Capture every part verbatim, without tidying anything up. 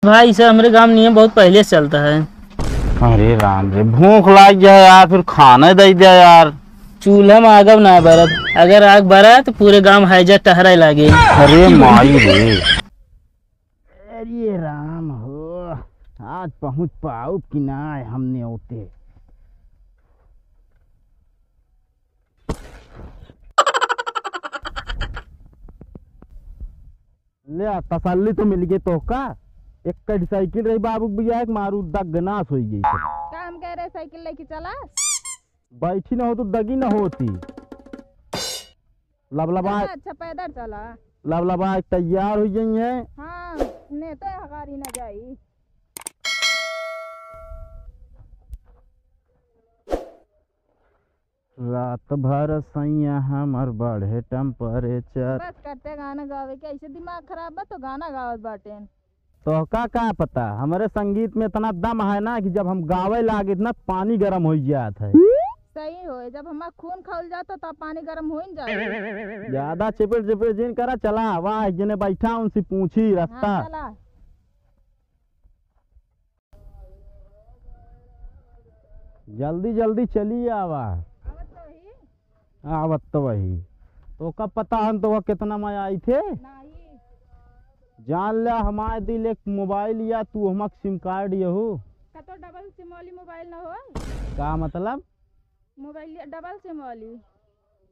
भाई, ई सब हमरे गाँव नियम बहुत पहिले से चलता है। अरे राम रे, भूख लाग गया है यार, फिर खाना दे दिया यार। चूल्हा में आगब ना बरत, अगर आग बरा तो पूरे गाँव हैजा टहराए लागे। अरे माई रे। अरे राम हो, आज पहुँच पाउब कि ना हमने ओते। ले आ, तसल्ली तो मिल गई तोहका। एक कड़ी साइकिल रही बाबू के बियाह के, मारू दग नाश होई गई। का हम कह रहे साइकिल लेके चला? बैठी ना हो तो दगी ना होती। लबलबा चला, अच्छा पैदल चला। लबलबा तैयार हो गई है। हाँ, ने तो हकारी ना जाई। रात भर सैया हमर बढ़े temperature। बस करते गाना गावे के, ऐसे दिमाग खराब बा तो गाना गावत बाटेन। तोहका का पता, हमरे संगीत में इतना दम है ना कि जब हम गावे लागित ना, पानी गरम होइ जात है। सही होए, जब हमार खून खौल जात तो तब पानी गरम होइ न जाए। ज्यादा चिपिड़ चिपिड़ जिन करा, चला, वाह, जिने बैठा उनसे पूछी रास्ता। हाँ, चला। जल्दी जल्दी चली आवा। आवत तो वही। आवत तो वही। तो का पता हन तो वह कितना में आई थे? नहीं। जान ल्या हमारे दिल एक मोबाइल या तू हमक सिम कार्ड यहू। का तो डबल सिम वाली मोबाइल ना हो? का मतलब? मोबाइल डबल सिम वाली।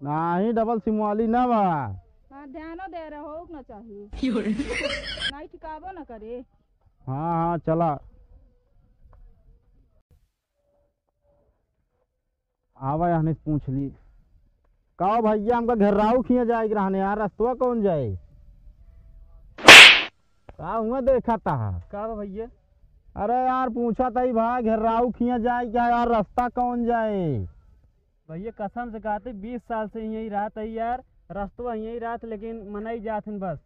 नहीं, डबल सिम वाली ना बा। हाँ, ध्यानो दे रहे हो ना चाहिए। क्यों रे? नहीं ठिकाबो ना करे। हाँ, हाँ, चला। आवा, यहने से पूछ ली। का भैया, हमका घेर्राऊ खिया जाए के रहने यार, रस्तवा कौन जाए? का हुआ देखा तहा? का बा भैया? अरे यार, पूछा तई भाई, घेर्राऊ खिया जाए क्या यार, रस्ता कौन जाए? भैया, कसम से कहते, बीस साल से यहीं रहत है यार, रस्तवा यहीं रहत, लेकिन मनई जात हन बस।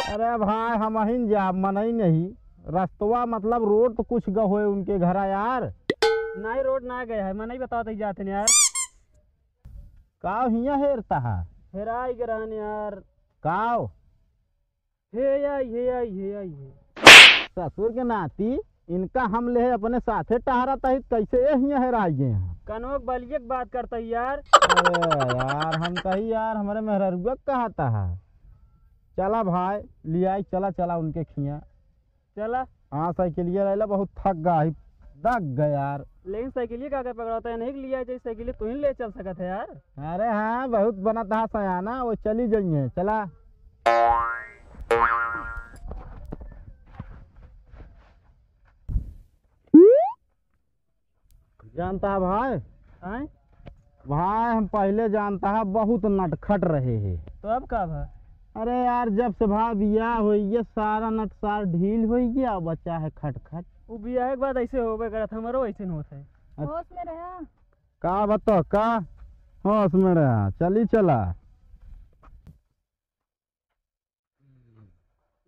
अरे भाई, हमहिन जा, मनई नहीं। रस्तवा मतलब रोड तो कुछ ग होए उनके घरा यार। नहीं, रोड ना गया है, मनई बतावत ही जात हन यार। का हिया हेरता है? हेराई के रहन यार। काव? हे आई, हे आई, हे आई, हे। ससुर के नाती, इनका हम ले अपने साथे टहरत ही, कैसे ये हियाँ हेराई गए हैं? कनोक बलिए के बात करता ही यार। अरे यार, हम कही यार, हमरे मेहररुआ कहता है। चला भाई, लियाई, चला, चला उनके खिया। चला। हाँ, साइकिलिया रहला, बहुत थक गा ही, दग गया यार। लेकिन साइकिलिया का के पकड़ाता है, नहीं लिया जाए साइकिलिया, तू ही ले चल सकत है यार। अरे हाँ, बहुत बनत हा सयाना, वो चली जाइए, चला। जानता है भाई? हैं? भाई, हम पहले जानता है, बहुत नटखट रहे हैं। तो अब का भा? अरे यार, जब से भाई बियाह होई, ये सारा नटसार ढील होई गया, बचा है खटखट। वो बियाह के बाद ऐसे होबे करत, हमरो ऐसे न होत है। अच्छा। होश में रहा। का बता, का होश में रहा? चली चला।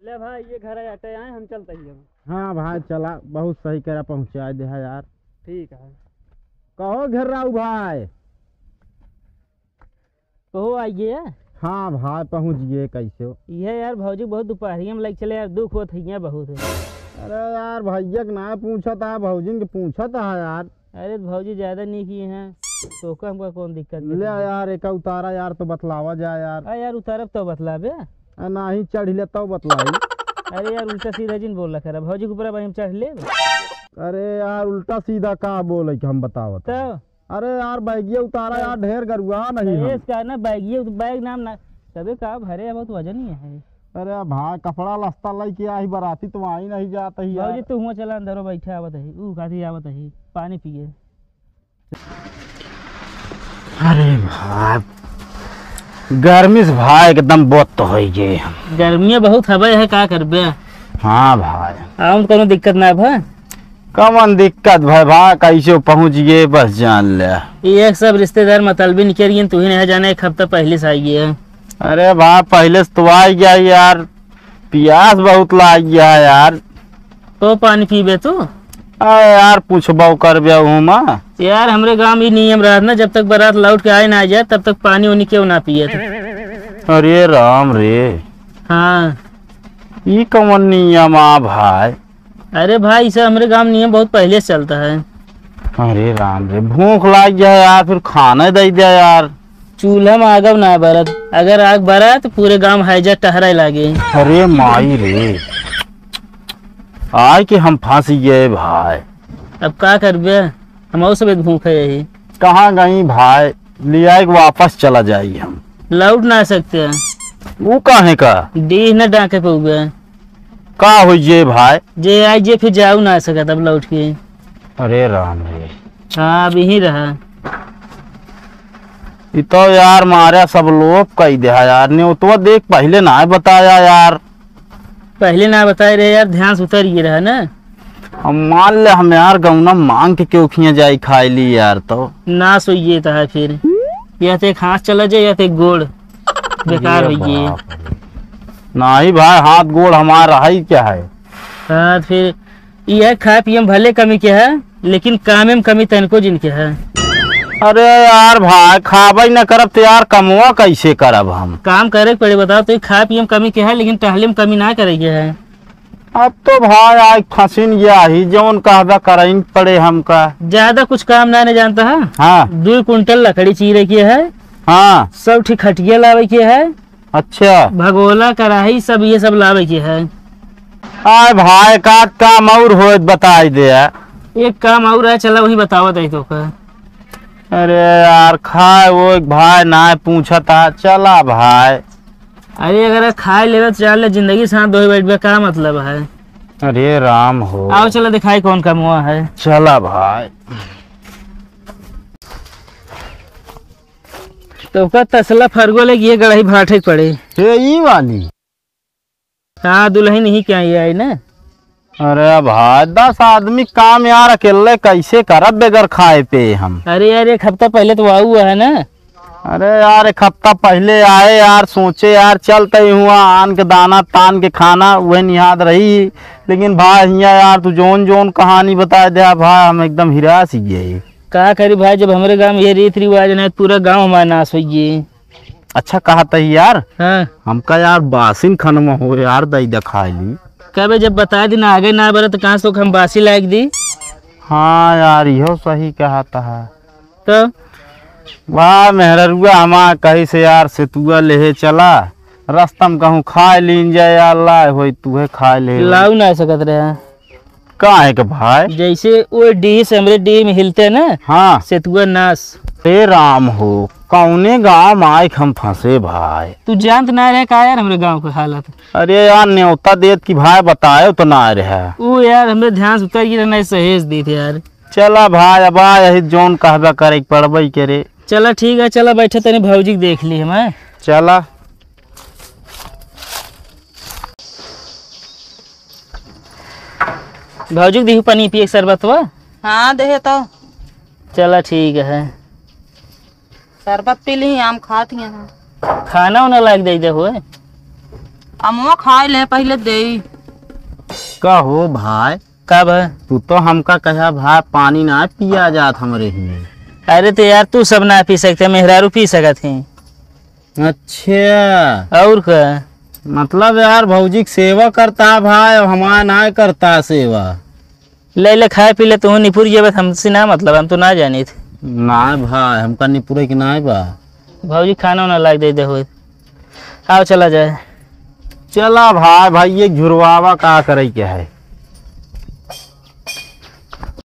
ले भाई, ये घर है, अटे आए, हम चलते ही अब। हाँ भाई, चला, बहुत सही करा, पहुँचा दे है यार। ठीक है। कहो घेर्राऊ भाई। कहो आइए। हाँ भाई, पहुँच गए, कैसे हो? ये यार, भौजी बहुत दोपहरिया में लग चले यार, दुख होत है बहुत। अरे यार, भैया के ना पूछत है, भौजिन के पूछत है यार। अरे भौजी ज्यादा नीक ही हैं, तो का हमका कौन दिक्कत बा? ले यार, एक उतारा यार, तो बतलावा जा यार। आ यार, उतारब तो बतलाबे। आ, नाही चढ़ ले तो बतलाई। अरे यार, उल्टा सीधा जिन बोला करा, भौजी के ऊपर अब हम चढ़ लेब। अरे यार, उल्टा सीधा का बोले कि हम बतावत तो? अरे यार, बैगिया उतारा तो यार, ढेर गरुआ नहीं तो हम। ये इसका ना बैगिया, बैग नाम ना, तबे का भरे अब तो वजन ही है। अरे भाई, कपड़ा लस्ता लेके आई बराती तो आई नहीं जात ही भौजी, यार। तू हुआ चला अंदर बैठे आवत ही, ऊ खाती आवत ही, पानी पिए। अरे भाई, गर्मी से भाई एकदम बोत होई गए हम। गर्मियाँ बहुत हवे है, का करबे? हाँ भाई। आउन कोनो दिक्कत ना भा? कवन दिक्कत भाई, भा कैसे पहुँच गए बस जान ले। ये एक सब रिश्तेदार मतलबी निकल गए, तू ही नहीं जाने, एक हफ्ता पहले से आई गए। अरे भा, पहले से तो आ गया यार, पियास बहुत लाग गया है यार। तो पानी पीबे तू? अरे यार, पूछबो करबे हूँ मैं। यार, हमरे गांव में ई नियम रहत ना, जब तक बारात लौट के आए ना जाए, तब तक पानी उनी केहू ना पिए। अरे राम रे। हाँ। ई कौन नियम आ भाई? अरे भाई, ई सब हमरे गाँव नियम बहुत पहिले से चलता है। अरे राम रे, भूख लाग जाए यार, फिर खाना दे दे यार। चूल्हा में आगब ना बरत, अगर आग बरत तो पूरे गाँव हैजा टहराए लागे। अरे माई रे, आय के हम फंस गए भाई। अब का करबे, हम और सब भूख है यही। कहाँ गई भाई, ले आए के वापस चला जाई हम। लौट ना सकते हैं। वो काहे का? डीह न डांके पउबे। का हो जे भाई? जे आई जे फिर जाऊ ना सकत अब लौट के। अरे राम रे। हाँ, अब यहीं रहा। इ तो यार मारे सब लोप कई दे यार, न्योतवा देख पहिले ना बताया यार। पहिले ना बताए रहे यार, ध्यान से उतर गए रहा ना। अब मान ले हम यार गौना मांग के केहू खिया जाई खाए ली यार, तो। ना सोइए तो है फिर, या ते एक हाथ चला जाए या ते एक गोड़ बेकार ये होइए। बाप रे। नाही भाई, हाथ गोड़ हमारा है क्या है? हाँ, तो फिर यह खाए पिए में भले कमी के है, लेकिन कामे में कमी तनको जिनके है। अरे यार भाई, खाबे न करब तो यार कमवा कैसे करब हम? काम करे के पड़े, बताओ तो, खाए पिए में कमी के है, लेकिन टहले में कमी ना करे के है। अब तो भाई आज फंसिन गया ही, जौन कहबा करइन पड़े हमका। ज्यादा कुछ काम ना, नहीं जानता है? हाँ। दो कुंटल लकड़ी चीरे के है। हाँ। सब ठीक खटिया लावे के है। अच्छा। भगोला, कराही, सब ये सब लावे के है। आय भाई, का काम और होत बताई दे। एक काम और है, चला वही बतावत है तो का। अरे यार, खाए वो एक भाई ना पूछता, चला भाई। अरे अगर खाए लेवे तो चल ले, जिंदगी साथ दोहे बैठ बे, का मतलब है? अरे राम हो। आओ चला दिखाई कौन कमवा है। चला भाई। तो का तसला फरगो ले ये गड़ही भाठे के पड़े। हे ई वाली। हाँ, दुल्हन ही क्या ये आई ना? अरे भाई, दस आदमी काम यार अकेले कैसे करब बगैर खाए पे हम? अरे यार, एक हफ्ता पहले तो आऊ है ना। अरे यार, एक हफ्ता पहले आए यार, सोचे यार चलते ही हुआ आन के दाना तान के खाना वह निहाद रही, लेकिन भाई हिया यार तू जौन जौन कहानी बताए दे भाई, हम एकदम हिरास ही गए। का करी भाई, जब हमरे गांव में ये रीत रिवाज ना, पूरा गांव हमारा नाश हो गए। अच्छा कहत ही यार। हाँ। हमका यार बासिन खनवा हो यार, दई दिखाई ली। कबे जब बता दी ना, आगे ना बरत, कहाँ से हम बासी लायक दी? हाँ यार, इहो सही कहत है। तो? वाह मेहररुआ, हमा कही से यार सेतुआ लेहे चला, रस्ता में कहूँ खाए लीन जाए, यार लाए होई तूहे खाए ले। लाऊ ना सकत रहे। काहे के भाई? जैसे वो डीह से हमरे डीह में हिलते ना, हाँ। सेतुआ नास। हे राम हो, कौने गांव में आइक हम फंसे भाई? तू जानत ना रहे का यार हमरे गांव के हालत? अरे यार, न्योता देत कि भाई बताए तो ना रहे। वो यार हमरे ध्यान से उतर गिरे, नहीं सहेज दी थे यार। चला भाई, अब आ यही जौन कहबे करे के पड़बे करे। चला ठीक है, चला बैठे तनी भौजी के देख ली हम, हैं? चला। भौजी के दिहू पानी पिए के शरबतवा? हाँ, देहे तो। चला ठीक है। शरबत पी ली, आम खात ही हैं। खाना उना लाग दे दे हुए। अमवा खाए ले पहले देई। का हो भाई? का बा? तू तो हमका कहा भाई पानी ना पिया जात हमरे ही। अरे तो यार तू सब ना पी सकते, मेहरारू पी सकत ही। अच्छा। और का? मतलब यार भौजी के सेवा करता है भाई, और हमारा ना करता है सेवा। ले ले खाए पी ले, तू निपुर जेबे, हमसे ना मतलब, हम तो ना जानित। ना भाई, हमका निपुरे के ना बा। भौजी खाना उना लाग दे दे होई। आओ चला जाए। चला भाई, भाई ये झुरवावा का करे के है?